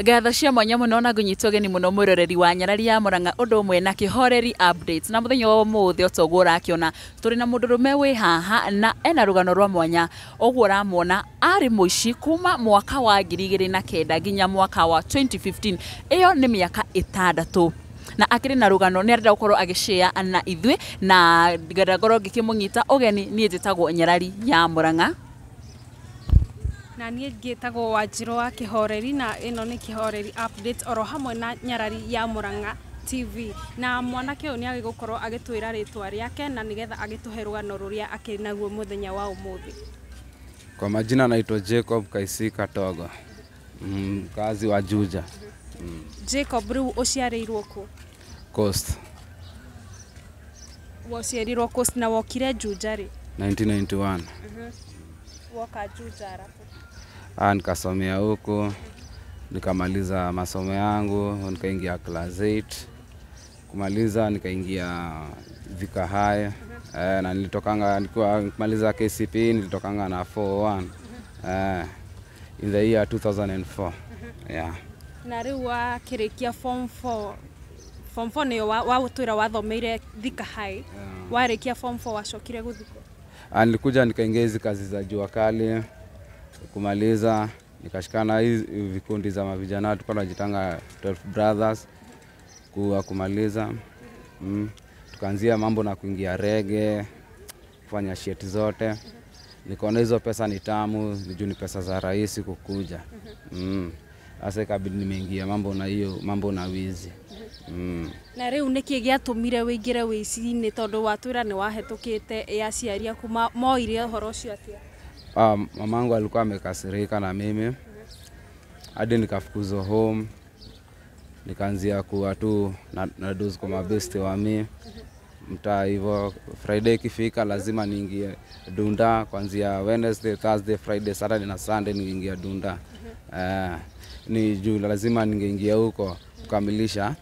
Ngatho cia mwanya muno na ngũnyitwo ũgeni mũno mwĩroreri wa Nyarari ya Murang'a ũndũ ũmwe na Kĩhoreri Updates. Na mũthenya wa ũmũthĩ o ta ũguo ũrakĩona tũrĩ na mũndũrũme wĩ haha na ena rũgano rwa mwanya. Ũguo ũramuona arĩ mũici kuma mwaka wa 2009 nginya mwaka wa 2015, ĩyo nĩ mĩaka 6, na akĩrĩ na rũgano nĩ arenda gũkorwo agĩshare na ithuĩ, na ngenda ngorwo ngĩkĩmũnyita ũgeni. Niĩ njĩtagwo Nyarari ya Murang'a. Na niĩ ngĩtagwo Wanjirũ wa Kĩhoreri, na ĩno nĩ Kĩhoreri Updates oro hamwe na Nyarari ya Murang'a TV. Na mwanake ũyũ nĩ agĩgũkorwo agĩtwĩra rĩtwa rĩake na nĩgetha agĩtũhe rũgano rũrĩa akĩrĩ naguo mũthenya wa ũmũthĩ. Kwa majina naitwa Jacob Kaisika Togo, mkazi wa Juja. Jacob, rĩu ũciarĩirwo kũ? Coast. Waciarirwo Coast na wokire Juja rĩ? 1991. Woka Juja arabu? Nikasomea huku, nikamaliza masomo yangu, nikaingia class 8. Kumaliza nikaingia Thika High. Na nilitokanga nikiwa kumaliza KCPE, nilitokanga na 401 in the year 2004. Yeah. Na rĩu wakĩrĩkia form 4, form 4 nĩyo watwĩra wathomeire Thika High. Warĩkia form 4 wacokire gũthiĩ kũ? Nilikuja nikaingia hizi kazi za jua kali. Kumaliza nikashikana hizi vikundi za mavijana, tulikuwa tunajitanga 12 Brothers. Kuwa kumaliza, tukaanzia mambo na kuingia rege, kufanya shit zote. Nikaona hizo pesa ni tamu, juu ni pesa za rahisi kukuja. Sasa ikabidi nimeingia mambo na hiyo, mambo na wizi. Na rĩu nĩkĩ gĩatũmire wĩingĩre wĩici-inĩ, tondũ watwĩra nĩ wahetũkĩte ĩ aciari aku moire ũhoro ũcio atĩa? Mamangu alikuwa amekasirika na mimi hadi nikafukuzwa home, nikaanzia kuwa tu na dozi kwa mabeste wa mi mtaa hivyo. Friday ikifika lazima niingie dunda, kuanzia Wednesday, Thursday, Friday, Saturday na Sunday niingia dunda. Ni juu lazima ningeingia huko kukamilisha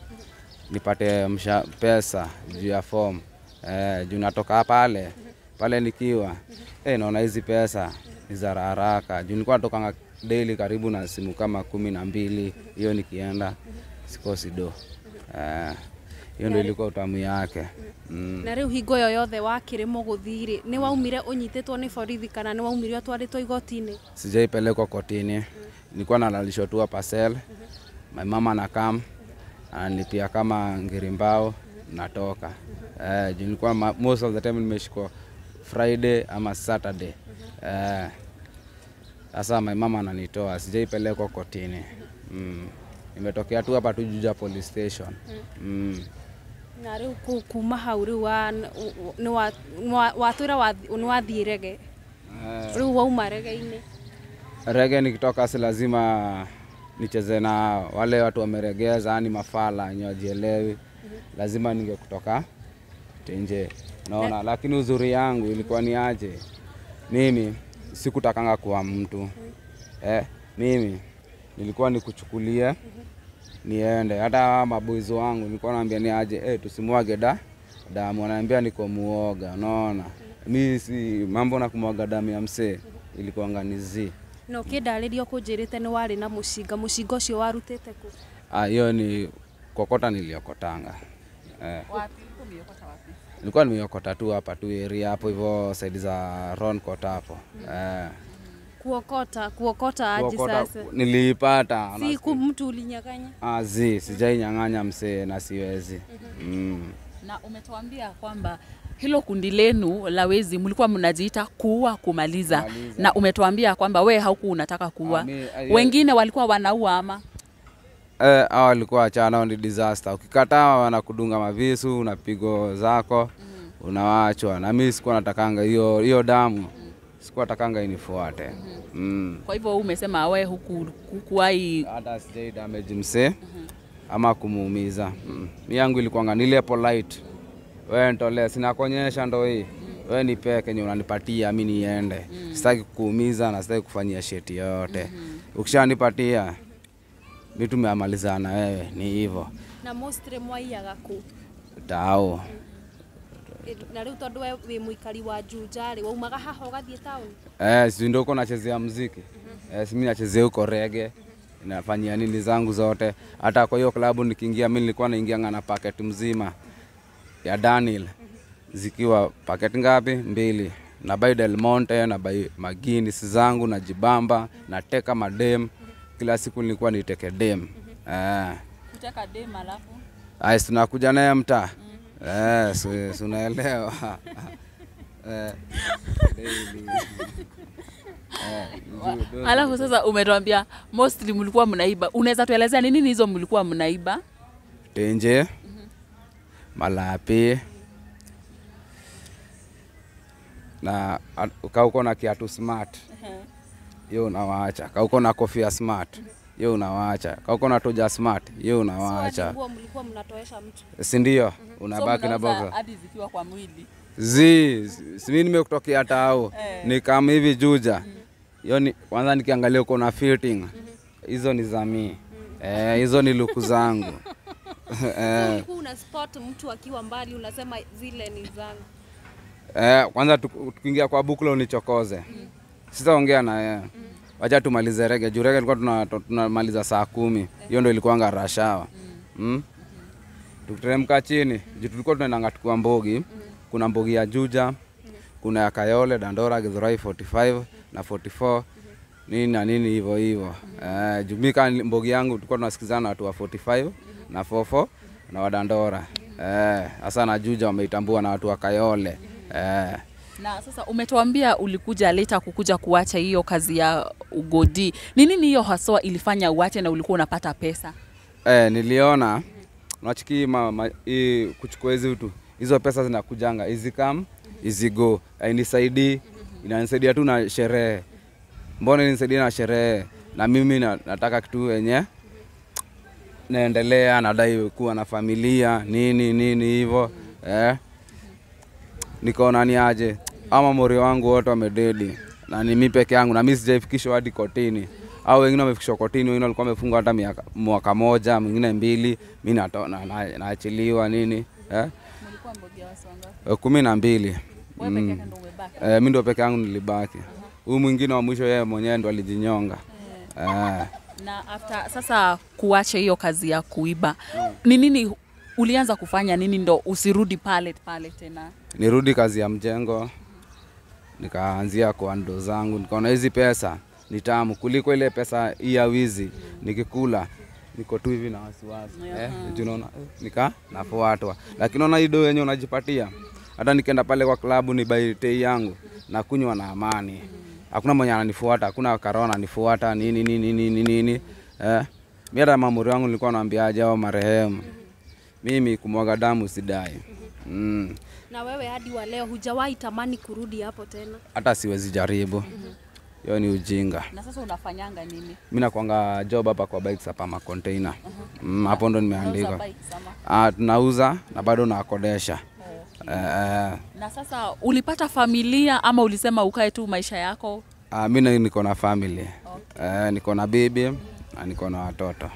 nipate pesa juu ya form. Juu natoka pale pale nikiwa naona hizi pesa ni za haraka, juu nilikuwa natokanga daily karibu na simu kama 12, hiyo nikienda sikosi do. Hiyo ndio ilikuwa utamu yake. Na rĩu hingo ĩyo yothe wakĩrĩ mũgũthi rĩ, nĩ waumire ũnyitĩtwo nĩ borithi kana nĩ waumire ũtwarĩtwo igoti-inĩ? Sijaipelekwa kotini, nilikuwa nalalishwa tu hapa cell. My mama anakam ananilipia kama ngirimbao natoka. Juu nilikuwa most of the time nimeshikwa Friday ama Saturday. Sasa my mama ananitoa, sijaipelekwa kotini. Nimetokea tu hapa tu Juja police station. Na rĩu kuma hau rĩu watwĩra nĩ wathiĩ rege. Rĩu wauma rege-inĩ? Rege nikitoka si lazima nicheze na wale watu wameregeza, yani mafala wenye wajielewi. Lazima ningekutoka nje. Naona, lakini uzuri yangu ilikuwa ni aje, mimi sikutakanga kuwa mtu. Mimi nilikuwa nikuchukulie niende. Hata maboys wangu nilikuwa naambia ni aje, tusimwage damu, wananiambia niko muoga. Unaona, mimi si mambo na kumwaga damu ya msee ilikuwa nganizi. Na ũkĩndarĩria ũkũnjĩrĩte nĩ warĩ na mũcinga, mũcinga ũcio warutĩte kũ? Hiyo ni kokota niliokotanga. Wapi? Uliokota wapi? Nilikuwa nimeokota tu hapa tu area hapo hivyo side za Roncot hapo. Kuokota, kuokota aje sasa? Niliipata. Si mtu ulinyang'anya? Zi, sijainyang'anya msee na siwezi. Na umetuambia kwamba hilo kundi lenu la wezi mlikuwa mnajiita kuua kumaliza. Na umetuambia kwamba we hauku unataka kuua. Wengine walikuwa wanaua ama? Hao walikuwa achana, ni disaster. Ukikataa wanakudunga mavisu, unapigo zako, unaachwa. Na mimi sikuwa natakanga hiyo damu. Sikuwa natakanga inifuate. Kwa hivyo umesema wewe hukuwahi hata sijai damage msee ama kumuumiza. Mimi yangu ilikuwa ni ile polite. Wewe nitolee, sina kuonyesha ndo hii. Wewe nipe kenye unanipatia mimi niende. Sitaki kukuumiza na sitaki kufanyia shit yote. Ukishanipatia mimi tumeamalizana wewe, ni hivyo. Na mostly mwaiyaga ku? Tao. Na rĩu tondũ we wĩ mũikari wa Juja rĩ, waumaga haha ũgathiĩ taũni? Si ndio uko nachezea muziki. Si mimi nachezea huko reggae. Nafanyia nini zangu zote. Hata kwa hiyo klabu nikiingia mimi nilikuwa naingianga na packet mzima ya Daniel. Zikiwa packet ngapi? 2. Na buy Del Monte, na buy Magini zangu, na jibamba, na teka madem. Kila siku nilikuwa niteke dem. Kuteka dem alafu? Ai, tunakuja naye mtaa. Unaelewa. Daily. Alafu sasa umetuambia mostly mlikuwa mnaiba. Unaweza tuelezea ni nini hizo mlikuwa mnaiba? Tenje. Malapi. Na kauko na kiatu smart. Hiyo unawaacha. Kauko na kofia smart. Hiyo unawaacha. Kauko na toja smart. Hiyo unawaacha. So mlikuwa mnatoesha mtu. Si ndio? Unabaki na boga. Hadi zikiwa kwa mwili. Zi, mimi nimekutokea tao. Ni kama hivi Juja. Hiyo ni kwanza nikiangalia uko na fitting. Hizo ni za mimi. Hizo ni luku zangu. Ulikuwa una spot mtu akiwa mbali unasema zile ni zangu. Kwanza tukiingia kwa bukla unichokoze. Sitaongea na yeye. Wacha tumalize rege. Juu rege tulikuwa tunamaliza saa 10. Hiyo ndio ilikuwa rush hour. Tukiteremka chini, juu tulikuwa tunaenda tukua mbogi. Kuna mbogi ya Juja, kuna ya Kayole, Dandora, Githurai 45 na 44. Nini na nini hivyo hivyo. Juu mimi kama mbogi yangu tulikuwa tunasikizana watu wa 45 na 44 na wa Dandora. Hasa na Juja wameitambua na watu wa Kayole. Na sasa umetuambia ulikuja later kukuja kuacha hiyo kazi ya ugodi. Ni nini hiyo haswa ilifanya uache na ulikuwa unapata pesa? Niliona unachiki kuchukua hizi vitu. Hizo pesa zinakujanga, easy come, easy go. Hainisaidii, inanisaidia tu na sherehe. Mbona inanisaidia na sherehe? Na mimi nataka kitu yenye naendelea, nadai kuwa na familia, nini nini hivyo. Nikaona ni aje ama mori wangu wote wamededi na ni mimi peke yangu na mimi sijaifikishwa hadi kotini. Au wengine wamefikishwa kotini, wengine walikuwa wamefungwa hata mwaka moja, mwingine 2, mimi naachiliwa nini. Mlikuwa mbogi wa watu wangapi? 12. Wewe peke yako ndio umebaki? Mimi ndio peke yangu nilibaki. Huyu mwingine wa mwisho yeye mwenyewe ndo alijinyonga. Na after sasa kuacha hiyo kazi ya kuiba, ni nini ulianza kufanya nini ndo usirudi pale pale tena? Nirudi kazi ya mjengo. Nikaanzia kwa ndo zangu, nikaona hizi pesa ni tamu kuliko ile pesa hii ya wizi. Nikikula niko tu hivi na wasiwasi. Unaona nika nafuatwa. Lakini unaona hii do yenyewe unajipatia. Hata nikienda pale kwa klabu ni buy tea yangu na kunywa na amani. Hakuna mwenye ananifuata, hakuna corona ananifuata nini nini nini nini. Mimi hata mamuri wangu nilikuwa naambia aje hao marehemu. Mimi kumwaga damu sidai. Na wewe hadi wa leo hujawahi tamani kurudi hapo tena? Hata siwezi jaribu. Hiyo ni ujinga. Na sasa unafanyanga nini? Mimi nakuanga job hapa kwa bikes hapa ma container. Hapo ndo nimeandika. Tunauza na bado nakodesha. Na sasa ulipata familia ama ulisema ukae tu maisha yako? Mimi niko na family. Niko na bibi na niko na watoto.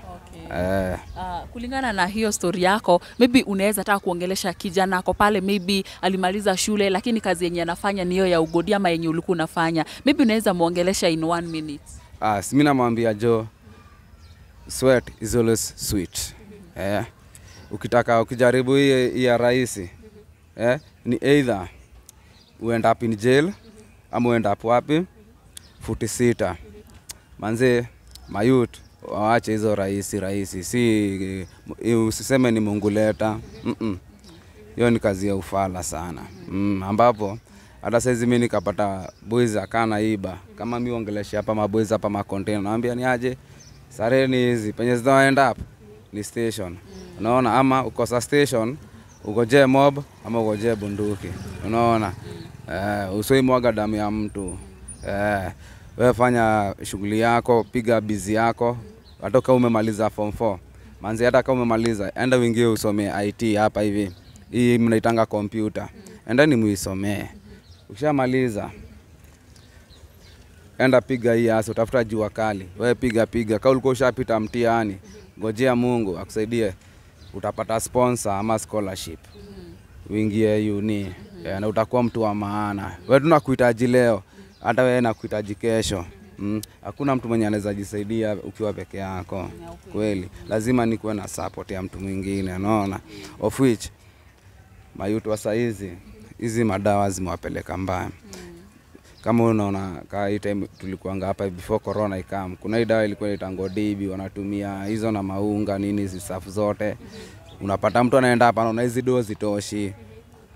Kulingana na hiyo story yako, maybe unaweza taka kuongelesha kijana ako pale, maybe alimaliza shule lakini kazi yenye anafanya ni hiyo ya ugodi ama yenye ulikuwa unafanya. Maybe unaweza muongelesha in 1 minute. Mimi namwambia Joe, sweat is always sweet. Ukitaka ukijaribu hii ya rahisi, ni either you end up in jail ama end up wapi? Futi 6. Manze mayut waache hizo rahisi rahisi. Si usiseme ni Mungu leta. Hiyo ni kazi ya ufala sana. Ambapo hata saizi mimi nikapata boys akana iba. Kama mimi ongelesha hapa maboys hapa ma container naambia ni aje sareni hizi penye zitaenda up ni station. Unaona, ama ukosa station ugoje mob ama ugoje bunduki. Unaona? Usiimwaga damu ya mtu. Wewe fanya shughuli yako, piga busy yako. Hata kama umemaliza form 4. Manzi hata kama umemaliza, enda uingie usomee IT hapa hivi. Hii mnaitanga computer. Enda ni muisomee. Ukishamaliza enda piga hii hasa, utafuta jua kali. Wewe piga piga. Kama ulikuwa ushapita mtihani, ngojea Mungu akusaidie. Utapata sponsor ama scholarship. Uingie uni. Na utakuwa mtu wa maana. Wewe tunakuhitaji leo, hata wewe nakuhitaji kesho. Hakuna mtu mwenye anaweza jisaidia ukiwa peke yako. Kweli lazima nikuwe na support ya mtu mwingine, unaona? Of which mayouth wa saizi hizi madawa zimewapeleka mbaya. Kama unaona ka hii time tulikuanga hapa before corona ikam, kuna hii dawa ilikuwa inaitwa DB, wanatumia hizo na maunga nini hizi safu zote. Unapata mtu anaenda hapa anaona hizi dozi toshi,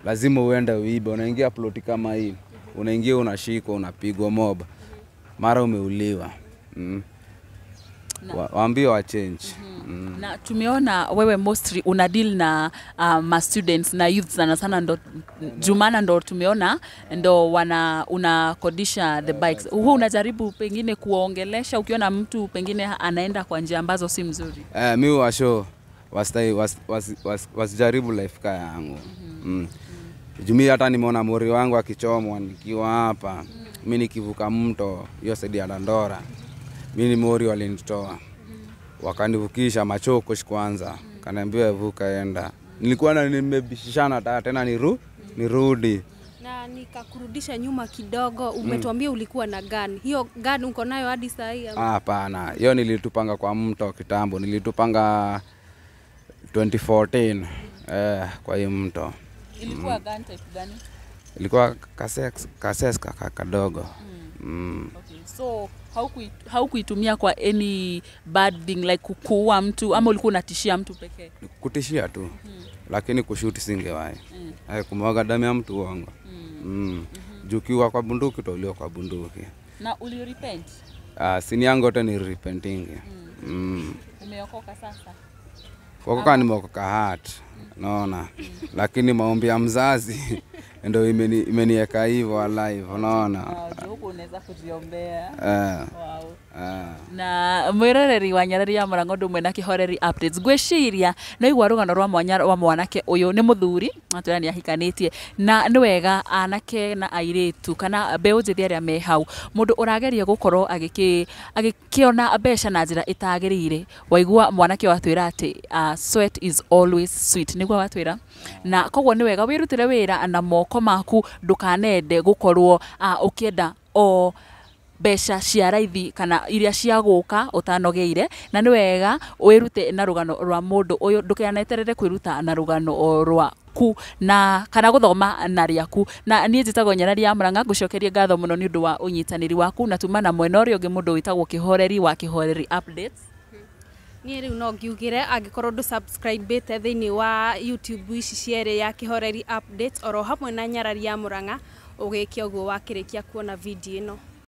lazima uende uibe. Unaingia ploti kama hii, unaingia unashikwa, unapigwa mob, mara umeuliwa. Waambie wa change. Na tumeona wewe mostly una deal na ma students na youth sana sana, ndo Jumana ndo tumeona ndo wana unakodisha the bikes. Huwa unajaribu pengine kuwaongelesha ukiona mtu pengine anaenda kwa njia ambazo si mzuri? Mi washo wastai wasijaribu life ka yangu. Jumi hata nimeona mori wangu akichomwa nikiwa hapa. Mi nikivuka mto hiyo saidi ya Dandora, mi ni mori walinitoa, wakanivukisha machoko kwanza, kaniambia vuka enda. Nilikuwa na nimebishana tena nirudi. Na nikakurudisha nyuma kidogo, umetuambia ulikuwa na gani? Hiyo gani uko nayo hadi saa hii? Hapana, hiyo nilitupanga kwa mto kitambo, nilitupanga 2014 kwa hiyo mto. Ilikuwa gani type gani? Ilikuwa kasex kadogo. Okay. So haukuitumia kwa any bad thing like kuua mtu ama ulikuwa unatishia mtu pekee? Kutishia tu. Lakini kushuti singewahi. Kumwaga damu ya mtu uongo. Juu ukiwa kwa bunduki utauliwa kwa bunduki. Na uli repent? Sini yangu yote ni repenting. Umeokoka sasa? Kuokoka nimeokoka heart. Unaona? Lakini maombi ya mzazi ndio imeniweka hivyo alive, unaona? Huko unaweza kujiombea. Wow. Na mwiroreri wa Nyarari ya Mũrang'o ũndũ ũmwe na Kĩhoreri Updates, ngwĩciria no igua rũgano rwa mwanya rwa mwanake ũyũ. Nĩ mũthuri atwĩra nĩ ahikanĩtie, na nĩ wega anake na airĩtu kana mbeũ njĩthĩ arĩa me hau, mũndũ ũrageria gũkorwo agĩkĩona mbeca na njĩra ĩtagĩrĩire, waigua mwanake ũyũ atwĩra atĩ sweat is always sweet, nĩguo watwĩra. Na koguo nĩ wega wĩrutĩre wĩra na moko maku, ndũkanende gũkorwo ũkĩenda o mbeca cia raithi kana iria cia gũka ũtanogeire. Na nĩ wega wĩrute na rũgano rwa mũndũ ũyũ, ndũkaneterere kwĩruta na rũgano rwaku na kana gũthoma na rĩaku. Na niĩ njĩtagwo Nyarari ya Mũrang'a, ngũcokerie ngatho mũno nĩ ũndũ wa ũnyitanĩri waku, na tuma na mwena ũrĩa ũngĩ mũndũ wĩtagwo Kĩhoreri wa Kĩhoreri Updates. Niĩ rĩu no ngiugĩre angĩkorwo ndũ subscribe-ĩte thĩinĩ wa YouTube ici cierĩ ya Kĩhoreri Updates oro hamwe na Nyarari ya Mũrang'a, ũgĩke ũguo wakĩrĩkia kuona video ĩno.